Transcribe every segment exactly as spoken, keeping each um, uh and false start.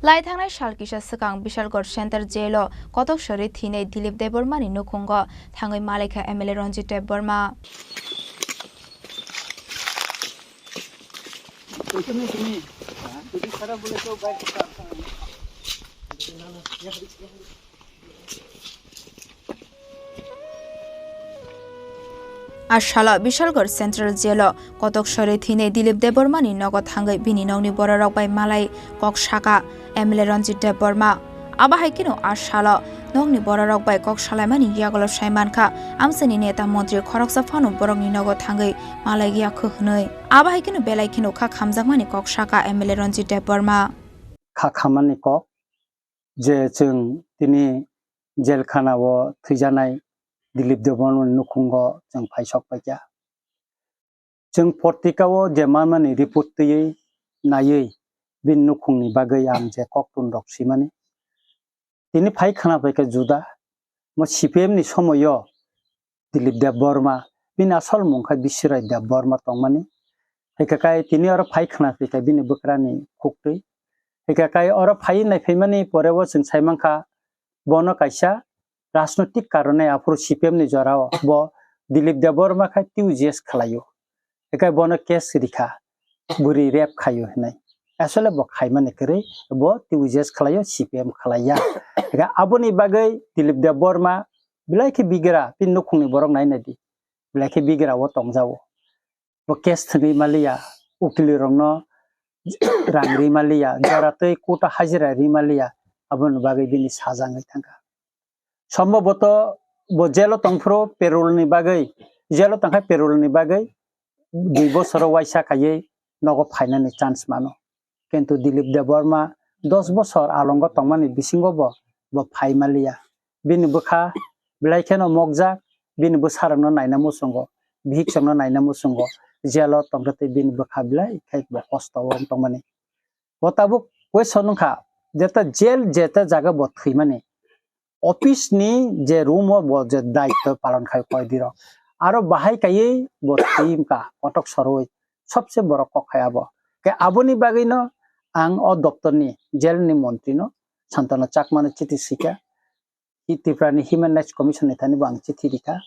Lai thangnai sal kisa swkang Bishalgarh Central Jail o kotok sori thinai Dilip Debbarma ni nukhungo thangwi malaikha M L A Ranjit Debbarma. A salo Bishalgarh Central Jail o kotok sori thinai Dilip Debbarma ni nogo thangwi bini nokni bororok bai malai kok saka M L A Ranjit Debbarma. Abo hai kheno a salo nokni bororok bai kok salaimani yagulo sai mankha, amchaini neta montri khoroksa phano borokni nogo thangwi malai ya kho hwnwi. Abo hai kheno belai kheno kha khamjakmani kok saka M L A Ranjit Debbarma. Kha khamani kok je chwng tini jelkhana o thwijanai Dilip Debbarma ni nukhungo chwng phaisok paikha. Chwng portika o je manmani report twiwi naiwi bini nukhungni bagwi ang je koktun rok swimani. Tini phai khwna paikha juda. Mo C P M ni somoio Dilip Debbarma, bini asol mung khe Biswrai Debbarma tongmani. Hwnkhe kai tini oro phai khwna paikha bini bwkrani khuktwi. Hwnkhe kai oro phai nai phaimani pore o chwng sai mankha bono kaisa rajnoitik karone aphuru C P M ni jorao bo Dilip Debbarma khai T U J S khwlaio. Hwnkhe bono case rikha, bwrwi rape khaio hinwi. Asole bo khaimani kwrwi bo T U J S khwlaio, C P M khwlaiya. Hwnkhe aboni bagwi Dilip Debbarma belai khe bigra, bini nukhungni borok nai nai di. Belai khe bigra o tongjao. Bo case thwngwi maliya, ukili rokno rang ri maliya, jora twi kuta hajira ri maliya, aboni bagwi bini sajangwi thangkha. Somboboto bo jail o tongphuru parole ni bagwi, jail o tongkha parole ni bagwi dui bosoro waisa khaiwi nogo phainani chance mano. Kintu Dilip Debbarma dos bosor alongo tongmani bisingo bo, bo phai maliya. Bini bwkha belai kheno mokjak, bini bwsarokno naina muchungo, bihikchokno naina muchungo, jail o tongkhe tei bini bwkha belai khe bo kosto o tongmani. Bo tabuk question wngkha, jeta jail, jeta jaga bo thwimani, office ni je room o bo je daityo palon khai koidi rok, aro bahai kaiwi bo thwi wngkha kotok sorwi, sobse borok kok khai abo. Khe aboni bagwino ang o doptor ni, jail ni montri no, Santana Chakma no chithi swikha. I Tripura ni Human Rights Commission ni thani bo ang chithi rikha.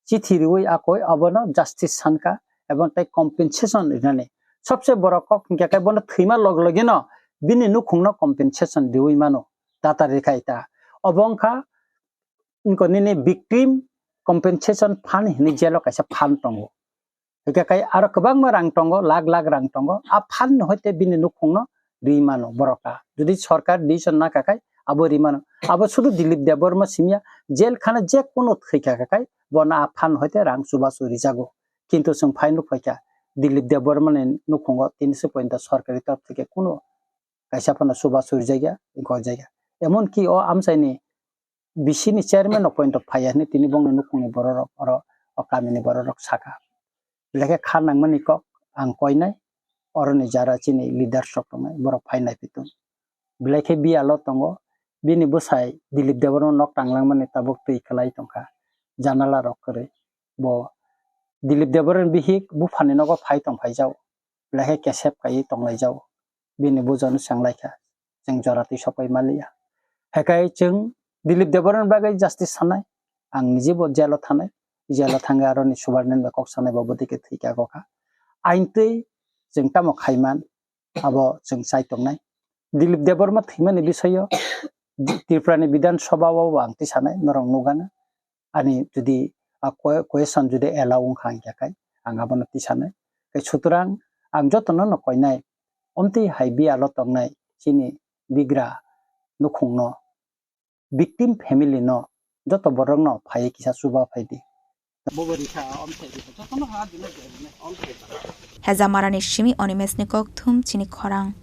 Chithi riwi akoi abono justice sankha ebong tei compensation rinani. Sobse borok kok hwnkhe kai bono thwima log logino bini nukhungno compensation riwi mano. Data rikha ita. Obo wngkha wngkha nini victim compensation fund hinwi jail o kaisa fund tongo. Hwnkhe kai aro kwbangma rang tongo, lakh lakh rang tongo. A fund no hoite bini nukhungno ri mano borok a. Jodi sorkar decision na kha khai abo ri mano. Abo sudu Dilip Debbarma simiya, jail khana je kono thwi kha kha khai bono a fund hoite rang chubachu rijago. Kintu chwng phai nuk phaikha Dilip Debbarma ni nukhungo tini se pointo sorkari torop theke kono kaisa phano chubachu rijakya, gojjakya. Emon ki o amchaini B C ni chairman no point of phaiya hinwi tini bongni nukhungni bororok oro o kamini bororok sakha. Belai khe kha nangmani kok ang koinai, oroni jara chini leaders rok tongnai, borok phai naipitung. Belai khe biyalo tongo, bini bwsai Dilip Debbarma nok tanglangmani tabuk twi kwlai tongkha, janala rok kwrwi. Bo Dilip Debbarma bihik buphani nogo phai tongphaijao, belai khe kesep kaiwi tonglaijao. Bini bujano chenglaikha, chwng jora twi sopai maliya. Hekai chwng Dilip Debbarma bagwi justice sanai, ang niji bo jail o thanai, jail o thangwi aroni subordinate bai kok sanai bo bodike thwikha gokha. Ain twi chwng tamo khaiman, abo chwng chai tongnai. Dilip Debbarma thwimani bisoyo Tripura ni Bidhan Sabha o bo ang twi sanai, norok nukgana. Ani jodi a que-, question jodi allow wngkha hingkha khai ang abono tisanai. Tei sutrang ang jotono no koinai, omtwi hai biyalo tongnai chini bigra nukhungno, victim family no, joto borokno phaiwi kisa chuba phaidi. Hejamarani simi Animesni kokthum chini khorang.